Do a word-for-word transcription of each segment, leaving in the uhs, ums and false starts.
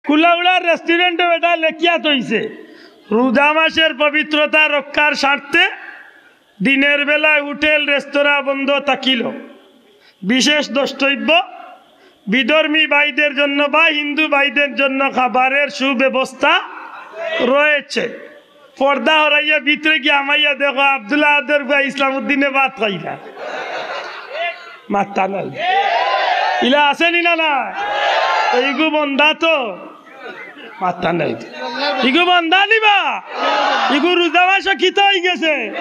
কুলাউড়ার রেস্টুরেন্টো বেটা লেখিয়া থইছে, রোজা মাসের পবিত্রতা রক্ষার স্বার্থে দিনের বেলায় হোটেল রেস্তোরাঁ বন্ধ থাকিল। বিশেষ দ্রষ্টব্য, বিধর্মী ভাইদের জন্য বা হিন্দু ভাইদের জন্য খাবারের সুব্যবস্থা রয়েছে। পর্দা হরাইয়া ভিতরে গিয়া হামাইয়া দেখো, আব্দুল আহাদর ভাই ইসলাম উদ্দিনে ভাত খাইরা। মাত্তা নাই। ইলা আছে নি না নাই? তো ইগু বন্দা তো। মাত্তা নাই। ইগু বন্দা নি বা? ইগু রোজা মাসো কিতা অইগেছে?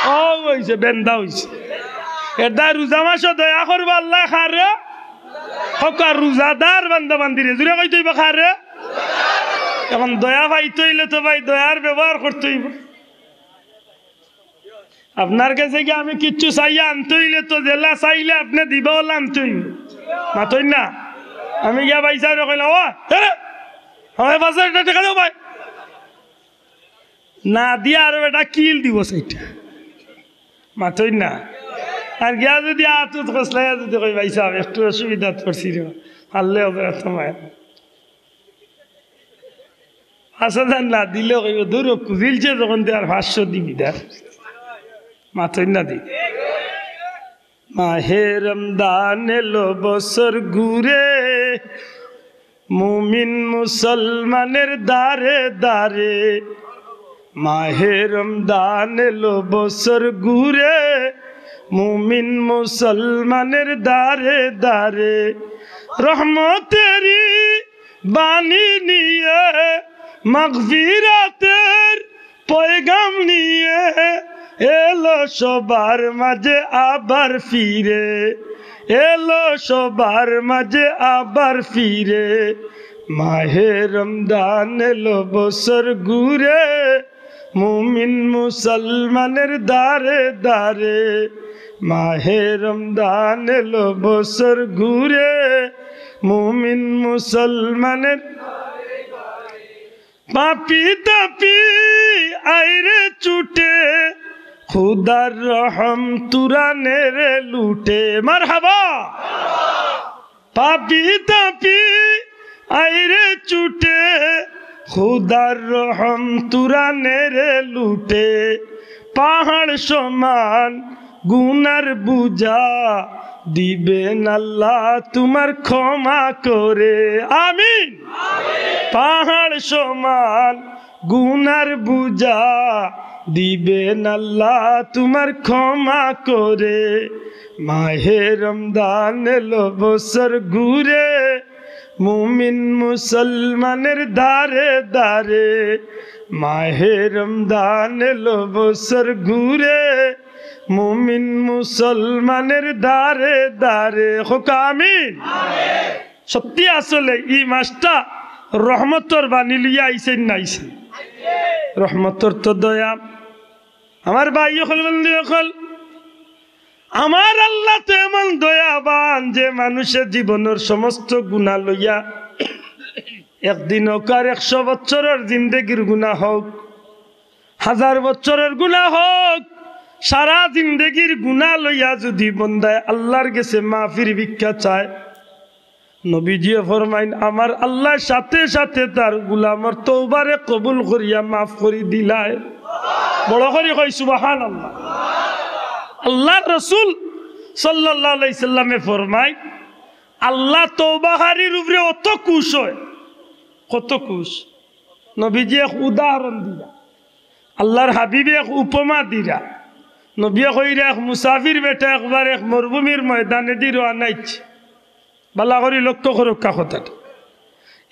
অউ অইছে, বেন্দা অইছে। এরদায় রোজা মাসো দয়া করবা আল্লায় কারে? হক্কল রোজাদার বান্দা বান্দিরে। জুরে কইতে অইবো কারে? এখন দয়া পাইতে অইলে তো ভাই দয়ার ব্যবহার করতে অইবো। আপনার গেছে গিয়া আমি কিচ্ছু চাইয়া আনতে অইলে তো যেলা চাইলে আপনে দিবা অলা আনতে অইবো। মাতইন না? আমি গিয়া ভাইসাবরে কইলাম, "ও, হেরে, আমার পাঁচ হাজার টেকা দেও ভাই।" না দিয়া আরো বেটা কিল দিবো চাইরটা। মাতইন না? আর গিয়া যুদি আতুত খসলাইয়া যুদি কই, "ভাইসাব, একটু অসুবিধাত পড়ছি রে, পারলে অপেরা তোমায়।" পাঁচ হাজার না দিলে কইবো, "দূর, খুজিলছে যখন তে আর পাঁচশো দিবি দা।" মাতইন না দি। মাহে রমজান এলো বছর ঘুরে, মুমিন মুসলমানের দ্বারে দ্বারে। মাহে রমজান এলো বছর ঘুরে, মুমিন মুসলমানের দ্বারে দ্বারে। রহমতেরই বাণী নিয়ে, মাগফিরাতের পয়গাম নিয়ে, এলো সবার মাঝে আবার ফিরে, এলো সবার মাঝে আবার ফিরে। মাহে রমজান এলো বছর ঘুরে, মুমিন মুসলমানের দ্বারে দ্বারে। মাহে রমজান এলো বছর ঘুরে, মুমিন মুসলমানের। পাপি তাপি আইরে ছুটে, খুদার রহম তুরানের লুটে। মারহাবা। পাপি তাপি আইরে ছুটে, খুদার রহম তুরানের লুটে। পাহাড় সমান গুনার বুঝা দিবেন আল্লাহ তোমার ক্ষমা করে। আমিন। পাহাড় সমান গুনার বুঝা দিবেন আল্লাহ তোমার ক্ষমা করে। মাহে রমজান এলো বছর ঘুরে, মুমিন মুসলমানের দ্বারে দ্বারে। মাহে রমজান এলো বছর ঘুরে, মুমিন মুসলমানের দ্বারে দ্বারে। কউক্কা আমিন। সত্যি আসলে ই মাসটা রহমতর বাণী লইয়া আইছে না আইছে? রহমতর তো দয়া। আমার ভাই অকল, বন্ধু অকল, আমার আল্লাহ তো এমন দয়াবান যে মানুষের জীবনের সমস্ত গুনাহ লইয়া একদিন অউক আর একশো বছরের জিন্দেগির গুনাহ অউক, হাজার বছরের গুনাহ অউক, সারা জিন্দেগির গুনাহ লইয়া যুদি বন্দায় আল্লাহর গেছে মাফির ভিক্ষা চায়, নবীজিয়ে ফরমাইন, আমার আল্লাহ সাথে সাথে তার গুলামর তওবারে কবুল করিয়া মাফ করি দিলায়। বড় করি কই সুবহানাল্লাহ। আল্লাহর রসুল সাল্লাল্লাহু আলাইহি সাল্লামে ফরমাইন, আল্লাহ তওবাকারীর উপরে অত খুশ অয়, কত খুশ। নবীজি এক উদাহরণ দিরা, আল্লাহর হাবিবে এক উপমা দিরা। নবীয়ে কইরা, এক মুসাফির বেটা একবার এক মরুভূমির ময়দানেদি রওয়ানা অইছে। ভালা করি লক্ষ্য করউক্কা কথাটা।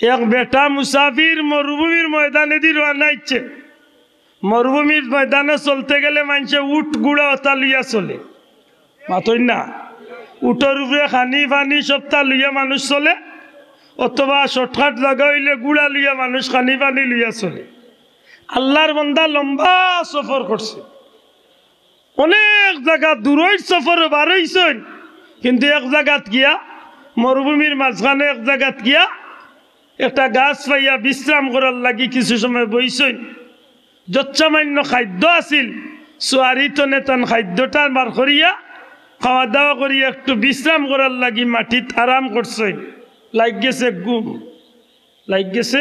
এক বেটা মুসাফির মরুভূমির ময়দানেদি রওয়ানা অইছে। মরুভূমির ময়দানো চলতে গেলে মানষে উট গুড়া অতা লইয়া চলে। মাতইন না? উটর উপরে খানি পানি সবতা লইয়া মানুষ চলে, অথবা shortcut জাগা অইলে গুড়া লইয়া মানুষ খানি পানি লইয়া চলে। আল্লাহর বন্দা লম্বা সফর করছে, অনেক জাগা দূরইর সফরো বার অইছইন, কিন্তু এক জাগাত গিয়া, মরুভূমির মাঝখানো এক জাগাত গিয়া একটা গাছ পাইয়া বিশ্রাম করার লাগি কিছু সময় বইছইন। যৎসামান্য খাদ্য আছিল, সুয়ারি তনে তান খাদ্যটা বার করিয়া খাওয়া দাওয়া করিয়া একটু বিশ্রাম করার লাগি মাটিত আরাম করছইন। লাইগ গেছে ঘুম। লাগি গেছে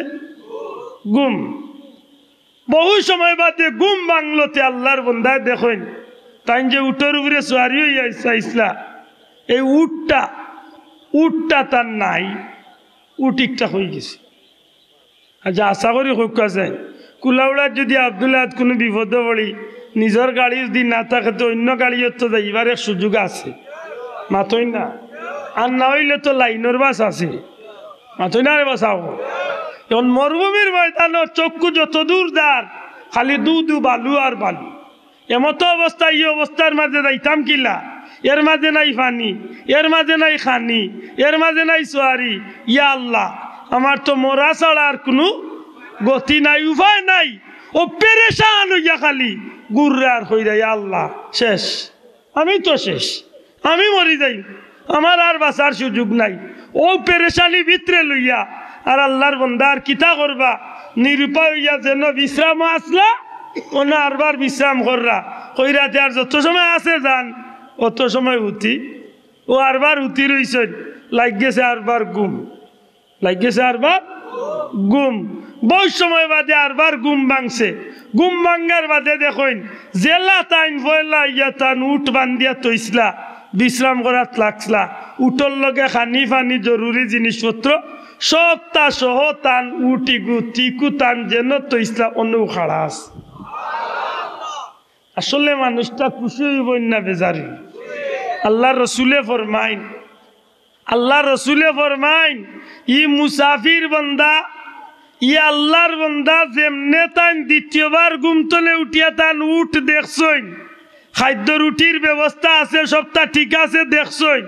ঘুম। বহু সময় বাদে ঘুম ভাঙলো তে আল্লার বন্দায় দেখইন, তাইন যে উটর উপরে সোয়ারি অইয়া আইছলা, এই উটটা, উটটা তান নাই, উট একটা অই গেছে। আচ্ছা, আশা করি কউক্কা যাইন। কুলাউড়াত যুদি আব্দুল আহাদ কুনু বিপদো পড়ি, নিজর গাড়ি যুদি না থাকে, তে অইন্য গাড়িও তো যাইবার এক সুযোগ আছে, মাতইন না? আর না অইলে তো লাইনর বাস আছে, মাতইন না রে বাস। অখন মরুভূমির ময়দানো চক্ষু যতদূর যার, খালি ধু ধু বালু আর বালু। এমতো অবস্থা, ই অবস্থার মাঝে যাইতাম কিলা? এর মাঝে নাই পানি, এর মাঝে নাই খানি, এর মাঝে নাই সোয়ারি। ইয়া আল্লাহ, আমার তো মরা ছাড়া আর কুনু গতি নাই, উপায় নাই। অউ পেরেশান অইয়া খালি ঘুররা আর কইরা, ইয়া আল্লাহ, শেষ, আমি তো শেষ, আমি মরি যাইমু, আমার আর বাঁচার সুযোগ নাই। অউ পেরেশানি ভিতরে লইয়া আর আল্লার বন্দা আর কিতা করবা, নিরুপায় অইয়া যেন বিশ্রামো আছলা, অনো আরবার বিশ্রাম কররা, কইরা তে আর যত সময় আছে যান, অত সময় হুতি। অউ আরবার হুতি রইছইন, লাগি গেছে আরবার ঘুম। লাগি গেছে আরবার ঘুম। বউত সময় বাদে আরবার ঘুম ভাঙছে। ঘুম ভাঙ্গার বাদে দেখইন, যেলা তাইন পয়লা আইয়া তান উট বান্ধিয়া থইছলা, বিশ্রাম করাত লাগছলা, উটর লগে খানি পানি জরুরি জিনিসপত্র সবতা সহ তান উট ইগু তিকু তান যেন থইছলা অনো খাড়া আছে। আসলে মানুষটা খুশি অইবো না বেজার অইবো? আল্লার রসুলে ফরমাইন, আল্লার রসুলে ফরমাইন, ই মুসাফির বন্দা, ই আল্লার বন্দা যেমনে তাইন দ্বিতীয়বার ঘুম তনে উঠিয়া তান উট দেখছইন, খাদ্য রুটির ব্যবস্থা আছে, সবতা ঠিক আছে দেখছইন,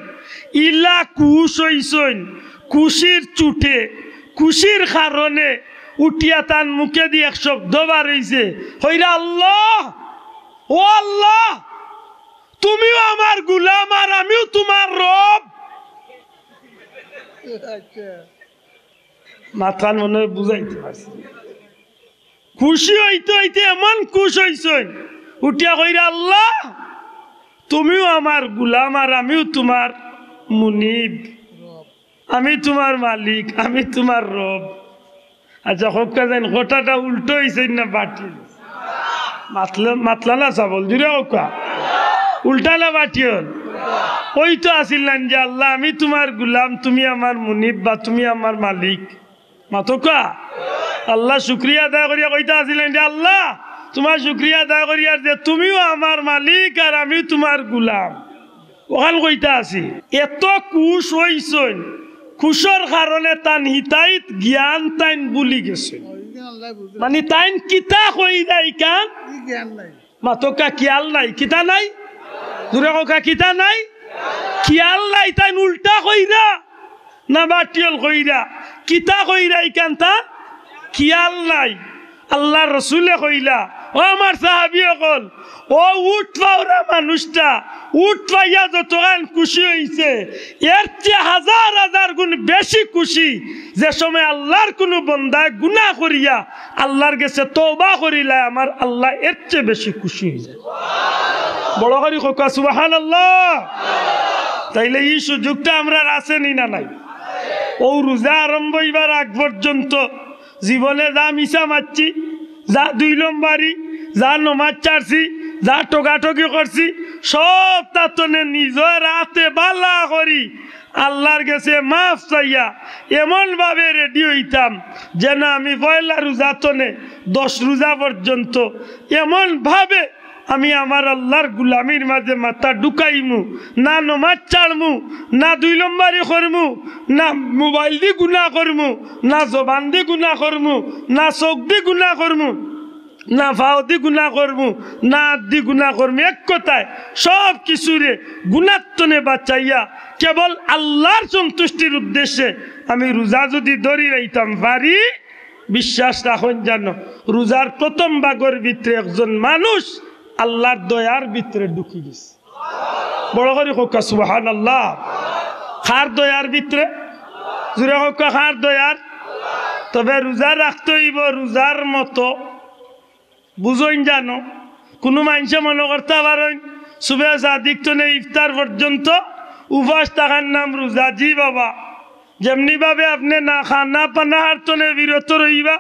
ইলা খুশ অইছইন, খুশির চুটে, খুশির কারণে উঠিয়া তান মুখেদি এক শব্দ বার অইছে, কইরা, "আল্লাহ, ও আল্লাহ, তুমিও আমার গুলাম আর আমিও তুমার রব।" আচ্ছা। মাতখান মনে অয় বুঝাইতে পারছি। খুশি অইতে অইতে এমন খুশ অইছইন, উঠিয়া কইরা, "আল্লাহ, তুমিও আমার গুলাম আর আমিও তুমার মুনিব, আমি তুমার মালিক, আমি তুমার রব।" আচ্ছা, কউক্কা যাইন, কথাটা উল্টা অইছে না বাটিল? মাতলা, মাতলা না সাবল, জুরে কউক্কা। উল্টা না বাটিল? অইতো আছিল না যে, "আল্লাহ, আমি তুমার গুলাম, তুমি আমার মুনিব বা তুমি আমার মালিক।" মাতউক্কা। আল্লাহ শুকরিয়া আদায় করিয়া কইতা আছিল না যে, "আল্লাহ, তুমার শুকরিয়া আদায় করিয়ার যে তুমিও আমার মালিক আর আমিও তুমার গুলাম।" অখান কইতা আছিল। এত খুশ অইছইন, খুশর কারণে তান হিতাইত জ্ঞান তাইন ভুলি গেছইন। মানি তাইন কিতা কইরা ইখান? মাতউক্কা, খিয়াল নাই। কিতা নাই? জুরে কউক্কা, কিতা নাই? খিয়াল নাই। তাইন উল্টা কইরা না বাটিল কইরা, কিতা কইরা ইখান তান খিয়াল নাই। আল্লার রসুলে কইলা, ও আমার সাহাবি অকল, অউ উট পাওরা মানুষটা উট পাইয়া যতখান খুশি অইছে, এর চেয়ে হাজার হাজার গুণ বেশি খুশি যে সময় আল্লার কুনু বন্দায় গুনা করিয়া আল্লার গেছে তওবা করিলায়, আমার আল্লা এর চেয়ে বেশি খুশি অইযায়। বড় করি কউক্কা সুবহানাল্লাহ। তাইলে ই সুযোগটা আমরার আছে নি না নাই? অউ রোজা আরম্ভ অইবার আগ পর্যন্ত জীবনে যা মিছা মাতছি, যা দুই লম্বারি, যা নমাজ ছাড়ছি, যা ঠগাঠগি করছি, সবতা তনে নিজর আতে ভালা করি আল্লার গেছে মাফ চাইয়া এমন ভাবে ready অইতাম যেন আমি পয়লা রোজা তনে দশ রোজা পর্যন্ত এমন ভাবে আমি আমার আল্লার গুলামির মাঝে মাথা ঢুকাইমু, না নমাজ ছাড়মু, না দুই লম্বারি করমু, না মোবাইল দি গুনা করমু, না জবান দি গুনা করমু, না চোখ দি গুনা করমু, না পাও দি গুনা করমু, না আত দি গুনা করমু। এক কথায় সব কিছুরে গুনার তনে বাঁচাইয়া কেবল আল্লার সন্তুষ্টির উদ্দেশ্যে আমি রোজা যুদি ধরি রাইতাম পারি, বিশ্বাস রাখইন যেন রোজার প্রথম ভাগর ভিতরে একজন মানুষ আল্লার দয়ার ভিতরে ঢুকি গেছে। বড় করি কউক্কা সুবহানাল্লাহ। কার দয়ার ভিতরে? জুরে কউক্কা, কার দয়ার? তবে রোজা রাখতে অইবো রোজার মতো। বুঝইন যেন, কুনু মানষে মনো করতা পারইন সুবে সাদিক তনে ইফতার পর্যন্ত উপাস থাকার নাম রোজা। জি বাবা, যেমনি ভাবে আপনে না খানা পানাহার তনে বিরত রইবা,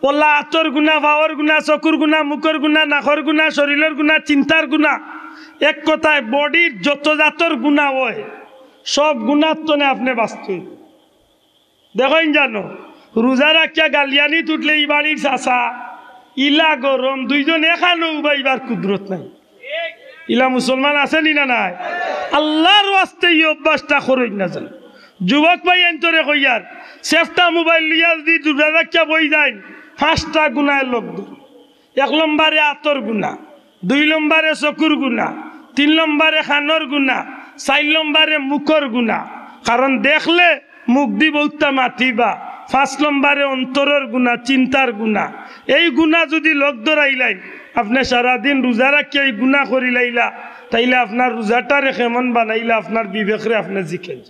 অলা আতর গুনা, পাওর গুনা, চকুর গুনা, মুখর গুনা, নাকর গুনা, শরীলর গুনা, চিন্তার গুনা, এক কথায় বডির যত জাতর গুনা অয়, সব গুনার তনে আপনে বাঁচতে অইবো। দেখইন জানো, রোজা রাখিয়া গালিয়ানিত উঠলে ই বাড়ির চাচা, ইলা গরম, দুইজন এখানো উবাইবার কুদরত নাই। ইলা মুসলমান আছে নি না নাই? আল্লার ওয়াস্তে ই অভ্যাসটা করইন না জানো। যুবক ভাইয়াইন্তরে কইয়ার, সেফটা মোবাইল লইয়া যদি রোজা রাখিয়া বই যাইন, পাঁচটা গুনায় লগ ধরইন। এক নম্বরে আতর গুনা, দুই নম্বরে চকুর গুনা, তিন নম্বরে কানর গুনা, চাইর নম্বরে মুখর গুনা। কারণ দেখলে মুখদি বউত্তা মাতিবা। পাঁচ নম্বরে অন্তরর গুনা, চিন্তার গুনা। এই গুনা যদি লগ ধরাইলাইন, আপনে সারাদিন রোজা রাখিয়া এই গুনা করিলাইলা, তাইলে আপনার রোজাটারে কেমন বানাইলা, আপনার বিবেকরে আপনে জিকাইন।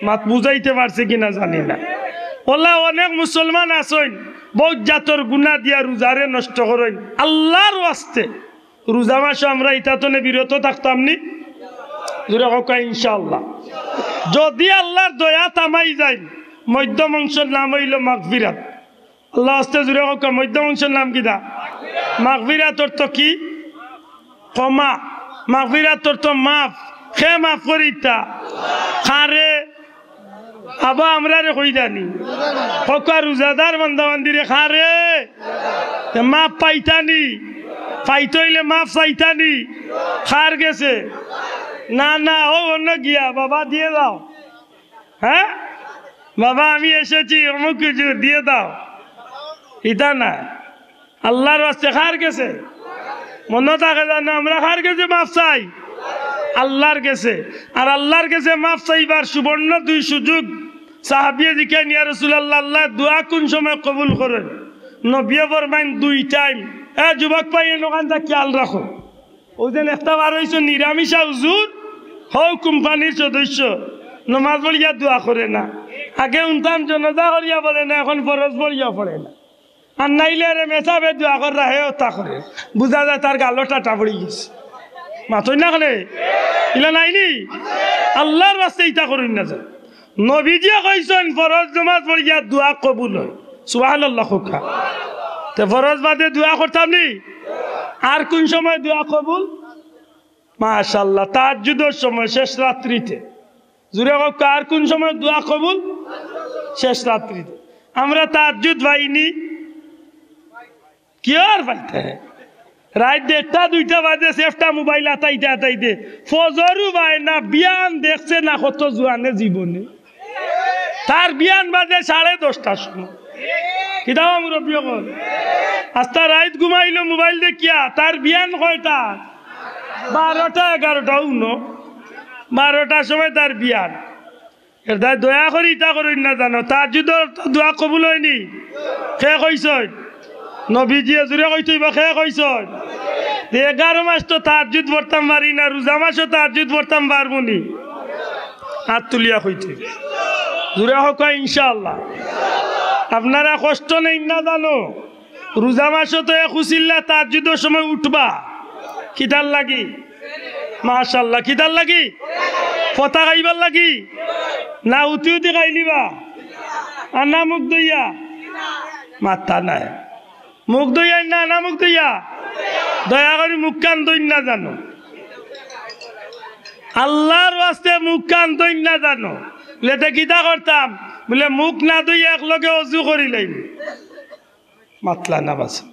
মাত বুঝাইতে পারছি কিনা জানি না। অলা অনেক মুসলমান আছইন, বউত জাতর গুনা দিয়া রোজারে নষ্ট করইন। আল্লার ওয়াস্তে রোজা মাসো আমরা ইতা তনে বিরত থাকতাম নি? জোরে কউক্কা ইনশাআল্লাহ। যদি আল্লার দয়াত হামাই যাইন, মধ্যম অংশর নাম অইলো মাগফিরাত। আল্লার ওয়াস্তে জোরে কউক্কা, মধ্যম অংশর নাম কিতা? মাগফিরাত অর্থ কি? ক্ষমা। মাগফিরাত অর্থ মাফ। কে মাফ করিতা? কারে? আবা আমরারে কইরা নি। কউক্কা রোজাদার বান্দা বান্দিরে কারে? তে মাফ পাইতা নি? পাইতে অইলে মাফ চাইতা নি? কার গেছে? না, না, অউ অনো গিয়া, বাবা দিয়া যাও। হ্যাঁ? বাবা আমি এসেছি, অমুক হুজুর দিয়া যাও। ইতা না। আল্লার ওয়াস্তে কার গেছে? মনো থাকে জানো, আমরা কার গেছে মাফ চাই? আল্লার গেছে। আর আল্লার গেছে মাফ চাইবার সুবর্ণ দুই সুযোগ। সাহাবিয়ে জিকাইন, "ইয়া রাসুলাল্লাহ, আল্লায় দোয়া কুন সময় কবুল করইন?" নবিয়ে ফরমাইন, "দুই টাইম।" এ যুবক ভাই, অখানটা খিয়াল রাখো। অউ যে একটা বার অইছে নিরামিষা হুজুর, হউ কোম্পানির সদস্য, নমাজ পড়িয়া দোয়া করে না। আগে হুনতাম জনাজা করিয়া পড়ে না, এখন ফরজ পড়িয়া পড়ে না। আর নাইলে আরে মেসাবে দোয়া কররা, হে অতা করে। বুঝা যায় তার গালো টাটা পড়ি গেছে। মাতইন না কেনে? ইলা নাইনি? আল্লার ওয়াস্তে ইতা করইন না জানো। নবীজিয়ে কইছইন, ফরজ নমাজ পড়িয়া দোয়া কবুল অয়। সুবহানাল্লাহ কউক্কা। তে ফরজ বাদে দোয়া করতাম নি? আর কুন সময় দোয়া কবুল? মাশাআল্লাহ, তাহাজ্জুদর সময়, শেষ রাত্রিতে। জোরে কউক্কা, আর কুন সময় দোয়া কবুল? শেষ রাত্রিতে। আমরা তাহাজ্জুদ পাইনি, কিওর পাইতা? রাইত দেড়টা দুইটা বাজে, সেফটা মোবাইল আতাইতে আতাইতে ফজরও পায় না, বিয়ান দেখছে না কত জোয়ানে জীবনে। তার বিয়ান বাজে সাড়ে দশটার সময়। কিতা বা মুরব্বি অকল? আস্তা রাইত ঘুমাইলো মোবাইল দেখিয়া, তার বিয়ান কয়টা? বারোটা, এগারোটা, উনো। বারোটার সময় তার বিয়ান। এর দায় দয়া করি ইতা করইন না জানো, তাহাজ্জুদর তো দোয়া কবুল অয়নি। কে কইছইন? নবীজিয়ে। জোরে কইতে অইবো, কে কইছইন? তে এগারো মাস তো তাহাজ্জুদ পড়তাম পারি না, রোজা মাসো তাহাজ্জুদ পড়তাম পারমু নি? আত তুলিয়া কইতে। জোরে কউক্কা ইনশাআল্লাহ। আপনারা কষ্ট নেইন না জানো, রোজা মাসো তো এক উছিল্লা তাহাজ্জুদর সময় উঠবা। কিতার লাগি? মাশাআল্লাহ, কিতার লাগি? ফতা খাইবার লাগি? না উতি উতি খাইলিবা? আর না মুখ ধইয়া? মাত্তা নাই। মুখ ধইয়া না, না মুখ ধইয়া? দয়া করি মুখ কান ধইন না জানো। আল্লার ওয়াস্তে মুখ কান ধইন না জানো। লেতে কিতা করতাম? বুলে মুখ না ধইয়া একলগে অজু করিলাইমু। মাতলা না বাস।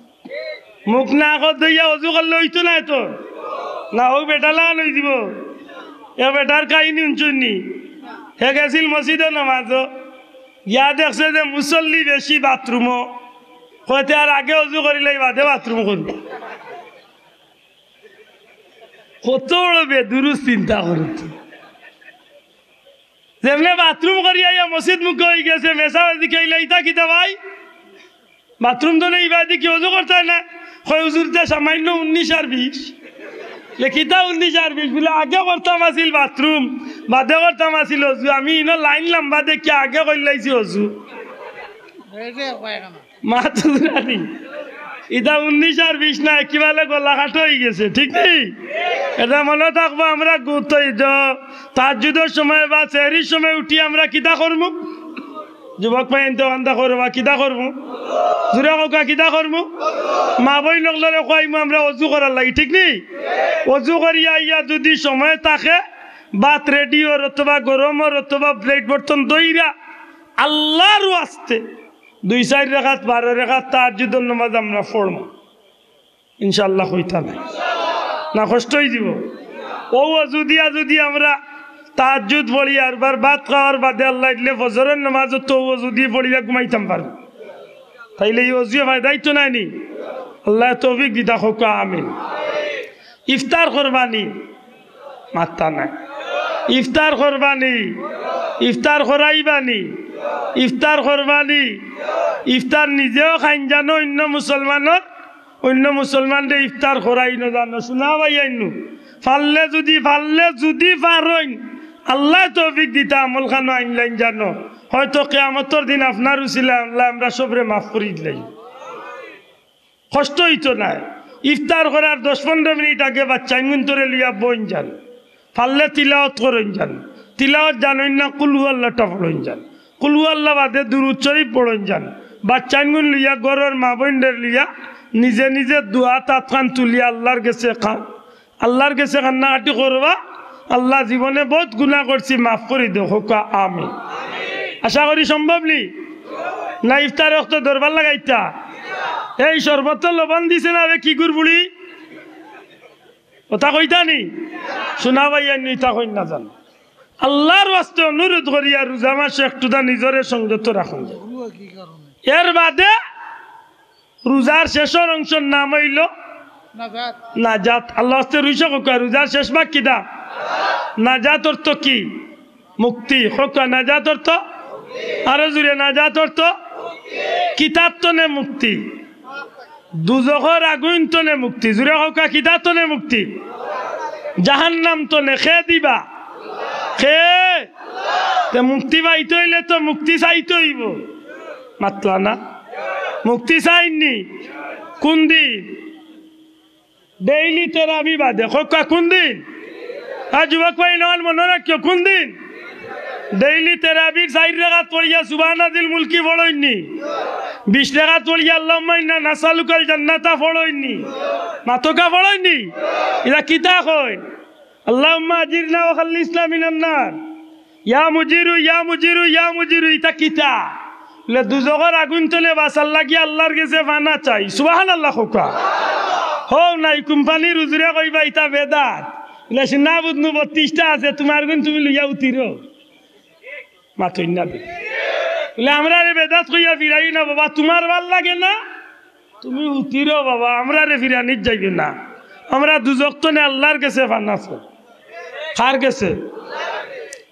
মুখ না কর ধইয়া অজু করলে অইতো নায় তো। না, অউ বেটা লাখান অইযিবো। এ বেটার কাহিনী হুনছইন নি? হে গেছিল মসজিদো নমাজো। গিয়া দেখছে যে মুসল্লি বেশি বাথরুমো। কয় তে আর আগে অজু করিলাই বাদে বাথরুম করমু। কত বড় বেদুরুস চিন্তা করো তো। যেমনে বাথরুম করি আইয়া মসজিদ মুখো অইগেছে, মেসাবে জিকাইলা, "ইতা কিতা ভাই? বাথরুম তো নেই, ইবাদি কি অজু করতায় না?" কয়, "হুজুর, ইতা সামান্য উনিশ আর বিশ।" লে, "কিতা উনিশ আর বিশ?" বুলে, "আগে করতাম আছিল বাথরুম, বাদে করতাম আছিল অজু। আমি ইনো লাইন লাম্বা দেখিয়া আগে করিলাইছি অজু।" মাত বুঝরা নি? ইতা উনিশ আর বিশ না, একেবারে গলা কাটা অইগেছে, ঠিক নি? এটা মনো থাকবো, আমরা গুরুত্ব দিত। তাহাজ্জুদর সময় বা সেহরির সময় উঠি আমরা কিতা করমু? যুবক ভাইয়াইন তো আন্দা করবা, কিতা করমু? জুরে কউক্কা, কিতা করমু? মা বইন অকলরে কইমু আমরা অজু করার লাগি, ঠিক নি? অজু করিয়া আইয়া যুদি সময় থাকে, ভাত রেডি অর অথবা গরম অর অথবা প্লেট বর্তন ধইরা আল্লার ওয়াস্তে দুই চাইর রেকাত, বারো রেকাত তাহাজ্জুদর নামাজ আমরা পড়মু। ইনশাআল্লাহ কইতা নায়। না কষ্ট অইযিবো? অউ অজু দিয়া যুদি আমরা তাহাজ্জুদ পড়ি আর বার ভাত খাওয়ার বাদে আল্লায় দিলে ফজরর নামাজও তো অউ অজু দি পড়িয়া ঘুমাইতাম পারমু। তাইলে ই অজুয়ে ফায়দা অইতো নায় নি? আল্লায় তৌফিক দিতা কউক্কা আমিন। ইফতার করবা নি? মাত্তা নাই। ইফতার করবা নি? ইফতার করাইবা নি? ইফতার করবা নি? ইফতার নিজেও খাইন জানো, অইন্য মুসলমানর, অইন্য মুসলমানরে ইফতার করাইন জানো। শুনা ভাইয়াইন নু, পারলে যুদি, পারলে যুদি পারইন, আল্লায় তৌফিক দিতা আমল খানো আইনলাইন জানো। হয়তো কিয়ামতর দিন আপনার উছিলায় আল্লায় আমরা সবরে মাফ করি দিলাইন। কষ্ট অইতো নায়। ইফতার করার দশ পনরো মিনিট আগে বাচ্চাইনগুন্তরে লইয়া বইন যান, পারলে তিলাওত করইন যান। তিলাওত জানইন না, কুল হু আল্লাহটা পড়ইন যান। কুল হু আল্লাহ বাদে দুরুদ শরিফ পড়ইন যান। বাচ্চাইনগুন লইয়া, ঘরর মা বইনরে লইয়া নিজে নিজে দুই আত আতখান তুলিয়া আল্লার গেছে খান। আল্লার গেছে কান্নাকাটি করবা, "আল্লাহ, জীবনে বউত গুনা করছি, মাফ করি দেও," কউক্কা আমিন। আশা করি সম্ভব নি? না ইফতার অক্ত দরবার লাগাইতা? এই শরবতো লবণ দিছে না বে কিগুর বুড়ি? অতা কইতা নি? শুনা ভাইয়াইন নু, ইতা কইন না জানো। আল্লার ওয়াস্তে অনুরোধ করিয়া রোজা মাসো একটুদা নিজরে সংযত রাখইন। এর বাদে রোজার শেষর অংশর নাম অইলো নাজাত। নাজাত। আল্লার ওয়াস্তে রুইসা কউক্কা, রোজার শেষ ভাগ কিতা? নাজাত অর্থ কি? মুক্তি। কউক্কা, নাজাত অর্থ? আরো জুরে, নাজাত অর্থ? কিতার তনে মুক্তি? দুজখর আগুইন তনে মুক্তি। জুরে কউক্কা, কিতার তনে মুক্তি? জাহান্নাম তনে। কে দিবা? কে? তে মুক্তি পাইতে অইলে তো মুক্তি চাইতে অইবো। মাতলা না? মুক্তি চাইন নি? কুন দিন? ডেইলি তেরাবি বাদে। কউক্কা কুন দিন? আর যুবক ভাইয়াইন অকল মনো রাখিও, কুন দিন? ডেইলি তেরাবির চাইর রেকাত পড়িয়া সুবহানাজিল মুলকি পড়ইন নি? বিশ রেকাত পড়িয়া আল্লাহুম্মা ইন্না নাসআলুকাল জান্নাতা পড়ইন নি? মাতউক্কা, পড়ইন নি? ইতা কিতা কইন? আল্লাহুম্মা আজিরনা ওয়া খাল্লিসনা মিনান নার। ইয়া মুজিরু, ইয়া মুজিরু, ইয়া মুজিরু, ইতা কিতা? বুলে, দুজখর আগুইন তনে বাঁচার লাগি আল্লার গেছে পানা চাই। সুবহানাল্লাহ কউক্কা। হউ নাই, কোম্পানির হুজুরে কইবা ইতা বেদাত। বুলে, "সিনা বুদনু বত্রিশটা আছে, তুমারগুন তুমি লইয়া উতিরো।" মাতইন না বে। বুলে, "আমরারে বেদাত কইয়া ফিরাইও না বাবা, তুমার ভালা লাগে না?" তুমি উতিরো বাবা, আমরারে ফিরানিত যাইবে না। আমরা দুজখ তনে আল্লার গেছে পানা চাই। কার গেছে?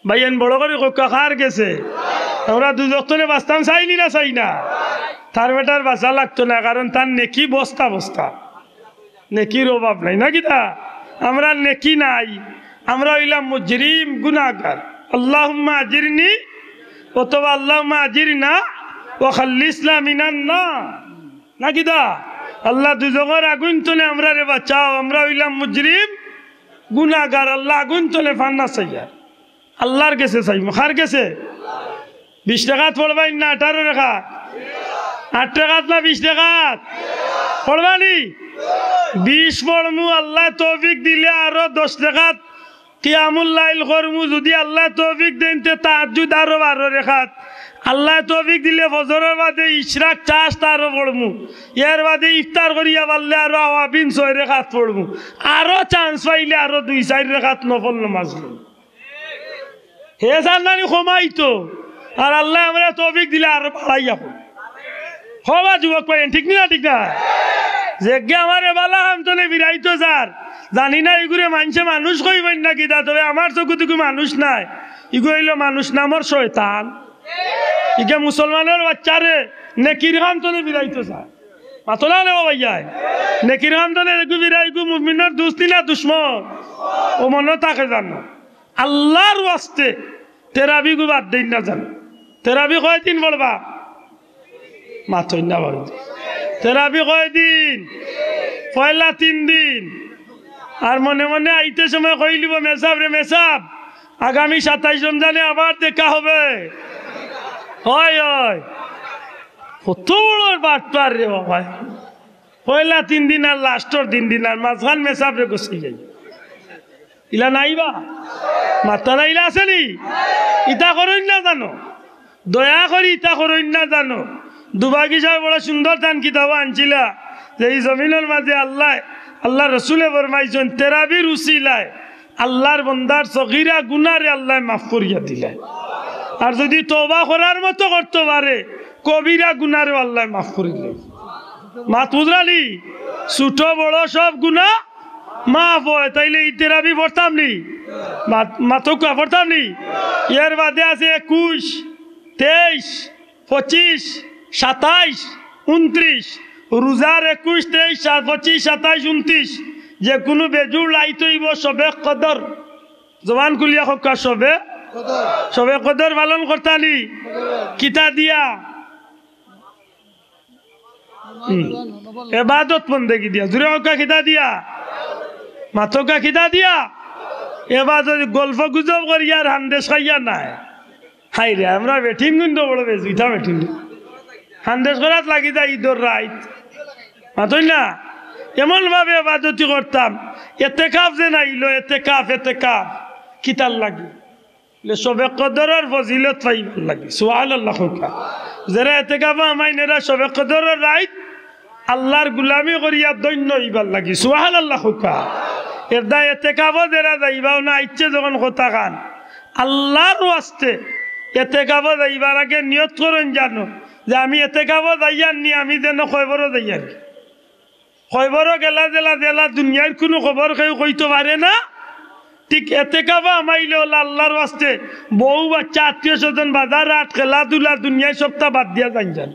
ভাইয়াইন বড় করি কউক্কা, কার গেছে? আমরা দুজখ তনে বাঁচতাম চাই নি না চাই না? তার বেটার বাঁচা লাগতো না, কারণ তার নেকি বস্তা বস্তা, নেকির অভাব নাই, না কিতা? আমরার নেকি নাই, আমরা অইলাম মুজরিম, গুনাগার। আল্লাহুম্মা আজিরনি অথবা আল্লাহুম্মা আজিরনা ওয়া খাল্লিসনা মিনান নার। না কিতা? আল্লাহ, দুজখর আগুইন তনে আমরারে বাঁচাও, আমরা অইলাম মুজরিম, গুনাগার। আল্লাহ, আগুইন তনে পানা চাইয়ার। আল্লার গেছে চাইমু। কার গেছে? বিশ রেকাত পড়বায় না আঠারো রেকাত? আট রেকাত না বিশ রেকাত? পড়বা নি? বিশ পড়মু, আল্লায় তৌফিক দিলে আরো দশ রেকাত কিয়ামুল লাইল করমু, যুদি আল্লায় তৌফিক দেইন তে তাহাজ্জুদ আরো বারো রেকাত। আল্লায় তৌফিক দিলে ফজরর বাদে ইশরাক চাশত আরো পড়মু। এর বাদে ইফতার করিয়া পারলে আরো আওয়াবিন ছয় রেকাত পড়মু। আরো chance পাইলে আরো দুই চাইর রেকাত নফল নমাজ পড়মু। হে জানলা নি কমাইতো। আর আল্লায় আমরারে তৌফিক দিলে আরো বাড়াইয়া কম। হবা যুবক ভাইয়াইন, ঠিক নি না, ঠিক না? যেগিয়ে আমারে ভালা কাম তনে ফিরাইতো চার, জানি না ইগুরে মানষে মানুষ কইবইন না কিতা, তবে আমার চকুত ইগু মানুষ নায়, ইগু অইলো মানুষ নামর শয়তান। ইগু মুসলমানর বাইচ্চারে নেকির কাম তনে ফিরাইতো চার। মাতো না রে ও ভাইয়াইন, নেকির কাম তনে ইগু ফিরাই, ইগু মুমিনর দুস্ত নি না দুশমন? অউ মনো থাকে জানো। আল্লার ওয়াস্তে তেরাবিগু বাদ দেইন না জানো। তেরাবি কয়দিন পড়বা? মাতইন না বাবা। তেরাবি কয়দিন? পয়লা তিন দিন, আর মনে মনে আইতে সময় কইলিব, "মেসাব রে মেসাব, আগামী সাতাইশ রমজানে আবার দেখা হবে।" হয়, হয়। কত বড় বাটপার রে বাবা। পয়লা তিন দিন আর লাস্টর তিন দিন আর মাঝখান মেসাব রে গছাই যাই। ইলা নাইবা? মাত্তা না ইলা আছেনি? ইতা করইন না জানো? দয়া করি ইতা করইন না জানো? দুবাগি সাহেব বড় সুন্দর তান কিতাবো আনছিলা যে ই জমিনর মাঝে আল্লায়, আল্লার রসুলে ফরমাইছইন, তেরাবির উসিলায় আল্লার বন্দার সগিরা গুনারে আল্লায় মাফ করিয়া দিলায়। আর যুদি তওবা করার মতো করতো পারে, কবিরা গুনারেও আল্লায় মাফ করিলাইন। মাত বুঝরানি? ছোট বড় সব গুনা মাফ অয়। তাইলে ই তেরাবি পড়তাম নি? মাত-, মাতউক্কা পড়তাম নি? এর বাদে আছে একুশ, তেইশ, পঁচিশ, সাতাইশ, ঊনত্রিশ। রোজার একুশ, তেইশ, সা-, পঁচিশ, সাতাইশ, ঊনত্রিশ, যে কুনু বেজুড় রাইত অইবো শবে কদর। জবান খুলিয়া কউক্কা, শবে, শবে কদর পালন করতানি। কিতা দিয়া? হুম। এবাদত বন্দেগি দিয়া। জুরে কউক্কা, কিতা দিয়া? মাতউক্কা, কিতা দিয়া? এবাদত, গল্প গুজব করিয়া আর হান্দেশ খাইয়া নায়। হায় রে, আমরা বেটিন কিন্তু বড় বেজুইতা বেটিন। হান্দেশ করাত লাগি যায় ইদর রাইত। মাতইন না? এমন ভাবে এবাদতি করতাম। এতেকাফ যে নাইলো, এতেকাফ, এতেকাফ। কিতার লাগি? বলে, শবে কদরর ফজিলত পাইবার লাগি। সুবহানাল্লাহ কউক্কা। যেরা এতেকাফো হামাইন এরা শবে কদরর রাইত আল্লার গুলামি করিয়া ধন্য অইবার লাগি। সুবহানাল্লাহ কউক্কা। এরদায় এতেকাফো যেরা যাইবা, অনো আইচ্ছা যখন কথাখান, আল্লার ওয়াস্তে এতেকাফো যাইবার আগে নিয়ত করইন জানো যে আমি এতেকাফো যাইয়ার নি, আমি যেন কয়বরো যাইয়ার। কয়বরো গেলা যেলা, যেলা দুনিয়ার কুনু খবর কেউ কইতো পারে না, ঠিক এতেকাফো হামাইলে অলা আল্লার ওয়াস্তে বউ বাচ্চা আত্মীয় স্বজন বাজার হাট খেলাধুলা দুনিয়ার সবতা বাদ দিয়া যাইন যান।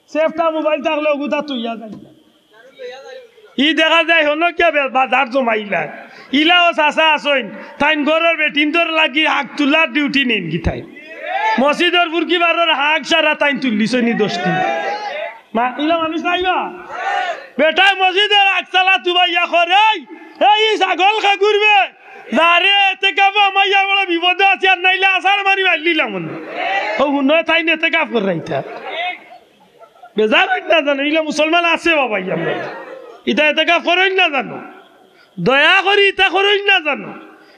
সেফটা মোবাইল থাকলে অগুতা থইয়া যাইন যান। ই দেখা যায় হনো কিয়া বে-, বাজার জমাইলা। ইলাও চাচা আছইন, তাইন ঘরর বেটিন্তর লাগি হাগ তুলার ডিউটি নেইন গি তাইন। মসজিদর ফুরকি বারর হাগ সারা তাইন তুললিছইন নি দশ দিন। মা, ইলা মানুষ নাইবা? বেটায় মসজিদর আগচালা তুবাইয়া কয়, "এই, এই ছাগল খাগুর বে, যা রে, এতেকাফো হামাইয়া বড় বিপদো আছি, আর নাইলে আছাড় মারি মারিলিলাম অনে।" অউ হুনো, তাইন এতেকাফ কররা ইতা। বেজার অইন না জানো, ইলা মুসলমান আছে বাবা, ইয়া আমরা। ইতা এতেকাফ করইন না জানো। দয়া করি ইতা করইন না জানো।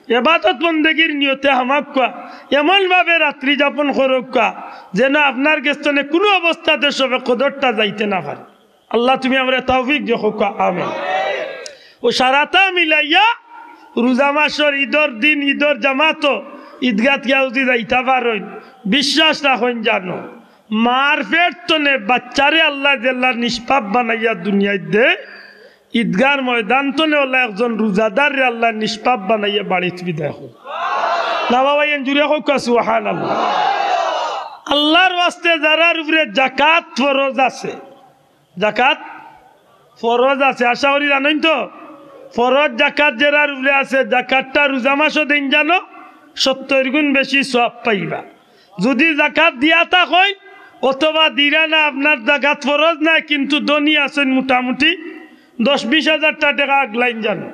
এবাদত বন্দেগির নিয়তে হামাউক্কা, এমন ভাবে রাত্রি যাপন করউক্কা, যেন আপনার গেছ থনে কুনু অবস্থাতে শবে কদরটা যাইতে না পারে। আল্লাহ, তুমি আমরারে তৌফিক দিও, কউক্কা আমিন। অউ সারাটা মিলাইয়া রোজা মাসর ইদর দিন, ইদর জামাতো ইদগাত গিয়া যুদি যাইতা পারইন, বিশ্বাস রাখইন জানো, মার পেট থনে বাইচ্চারে আল্লায় যেলা নিষ্পাপ বানাইয়া দুনিয়াত দেয়, ইদগার ময়দান থনে অলা একজন রোজাদাররে আল্লায় নিষ্পাপ বানাইয়া বাড়িত বিদায় করে। না বাবা, এন জুরে কউক্কা সুবহানাল্লাহ। আল্লার ওয়াস্তে যারার উপরে জাকাত ফরজ আছে, জাকাত ফরজ আছে, আশা করি জানইন তো। ফরজ জাকাত যেরার উপরে আছে, জাকাতটা রোজা মাসো দেইন জানো, সত্তইর গুণ বেশি সওয়াব পাইবা। যুদি জাকাত দিয়া থাকইন অথবা দিরা না, আপনার জাকাত ফরজ নায়, কিন্তু ধনী আছইন মোটামুটি, দশ বিশ হাজারটা টেকা আগলাইন জানো,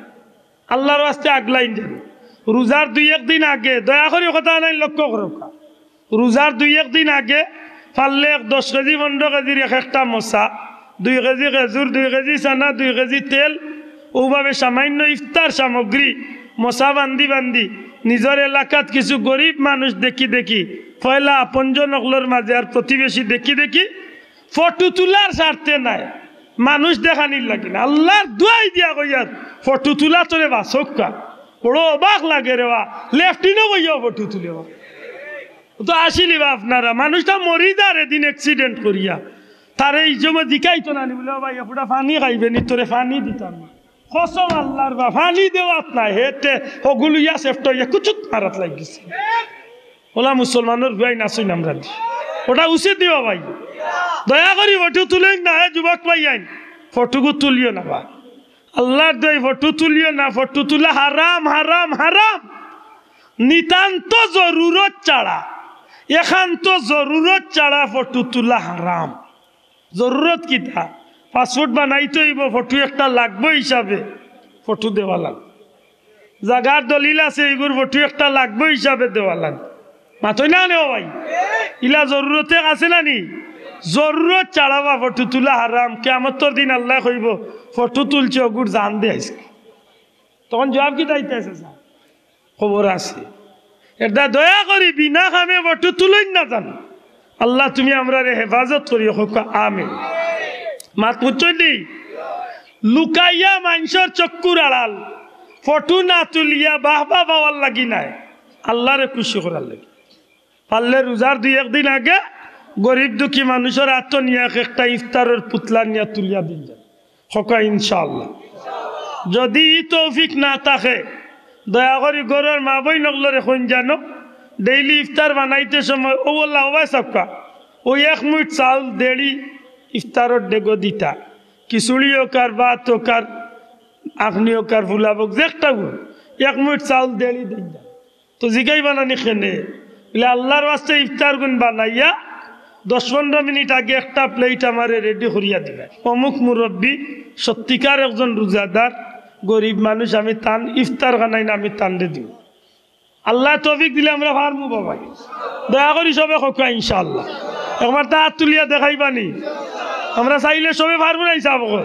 আল্লার ওয়াস্তে আগলাইন জানো। রোজার দুই এক দিন আগে, দয়া করি কথাখান লক্ষ্য করউক্কা, রোজার দুই এক দিন আগে পারলে এক দশ কেজি, পনরো কেজির এক একটা মছা, দুই কেজি খেজুর, দুই কেজি চানা, দুই কেজি তেল, অউভাবে সামান্য ইফতার সামগ্রী মছা বান্ধি বান্ধি নিজর এলাকাত কিছু গরিব মানুষ দেখি দেখি, পয়লা আপনজন অকলর মাঝে আর প্রতিবেশী দেখি দেখি ফটো তুলার স্বার্থে নায়, মানুষ দেখানির লাগি না। আল্লার দোয়াই দিয়া কইয়ার, ফটো তুলা থনে বাঁচউক্কা। বড় অবাক লাগে রে বা, লেফটিনো কইয়াও ফটো তুলে বা। তো আসিলি বা আপনারা, মানুষটা মরি যার এদিন accident করিয়া, তারে ই সময় জিকাইতো না নি, বলে, "ও ভাই, এ ফুটা পানি খাইবে নি, তোরে পানি দিতাম না।" কসম আল্লার বা, পানি দেওয়াত নাই, হেতে হগুলুইয়া সেফট অইয়া কুচুত মারাত লাগিছে। অলা মুসলমানর হুয়াই নাচইন আমরা দি। ওটা উচিত নি বা ভাই? দয়া করি ফটো তুলইন না, হে যুবক ভাইয়াইন, ফটোগু তুলিও না বা। আল্লার দোয়াই ফটো তুলিও না, ফটো তুলা হারাম, হারাম, হারাম। নিতান্ত জরুরত ছাড়া, একান্ত জরুরত ছাড়া ফটো তুলা হারাম। জরুরত কিতা? পাসপোর্ট বানাইতে অইবো, ফটো একটা লাগবো হিসাবে ফটো দেওয়া লাগবো। জাগার দলিল আছে, ইগুর ফটো একটা লাগবো হিসাবে দেওয়া লাগে। মাতইন না নে ও ভাই? ইলা জরুরতে আছে না নি? জরুরত ছাড়া বা ফটো তুলা হারাম। কিয়ামতর দিন আল্লায় কইবো, "ফটো তুলছে, অগুর জান দে আইজকে।" তখন জবাব কিতা দিতা আছে? খবর আছে। এরদায় দয়া করি বিনা কামে ফটো তুলইন না যান। আল্লাহ, তুমি আমরারে হেফাজত করিও, কউক্কা আমিন। মাত বুঝছইন নি? লুকাইয়া মানষর চক্ষুর আড়াল ফটো না তুলিয়া বাহবা পাওয়ার লাগি নায়, আল্লারে খুশি করার লাগি। পারলে রোজার দুই একদিন আগে গরিব দুঃখী মানষর আতো নিয়া একটা ইফতারর পুতলা নিয়া তুলিয়া দিন যান। কউক্কা ইনশাআল্লাহ। যদি ই তৌফিক না থাকে, দয়া করি ঘরর মা-বইন অকলরে কইন যানো, ডেইলি ইফতার বানাইতে সময়, ও আল্লাহ, ও ভাই সাবকা, ওই এক মুইট চাউল দেড়ি ইফতারর ডেগো দিতা, খিচুড়ি অউক আর ভাত অউক আর আখনি অউক আর ফুলাব অউক, যে একটা অউক, এক মুইট চাউল দেড়ি দিন যান। তো জিগাইবা না নি কেনে? বলে, "আল্লার ওয়াস্তে ইফতার গুন বানাইয়া দশ পনরো মিনিট আগে একটা প্লেট আমারে রেডি করিয়া দিবা, অমুক মুরব্বি, সত্যিকার একজন রোজাদার, গরিব মানুষ, আমি তান ইফতার খানাইন আমি তানরে দিমু।" আল্লায় তৌফিক দিলে আমরা পারমু বাবা। দয়া করি সবে কউক্কা ইনশাআল্লাহ। একবার তা আত তুলিয়া দেখাইবা নি? আমরা চাইলে সবে পারমু না হিসাব করি।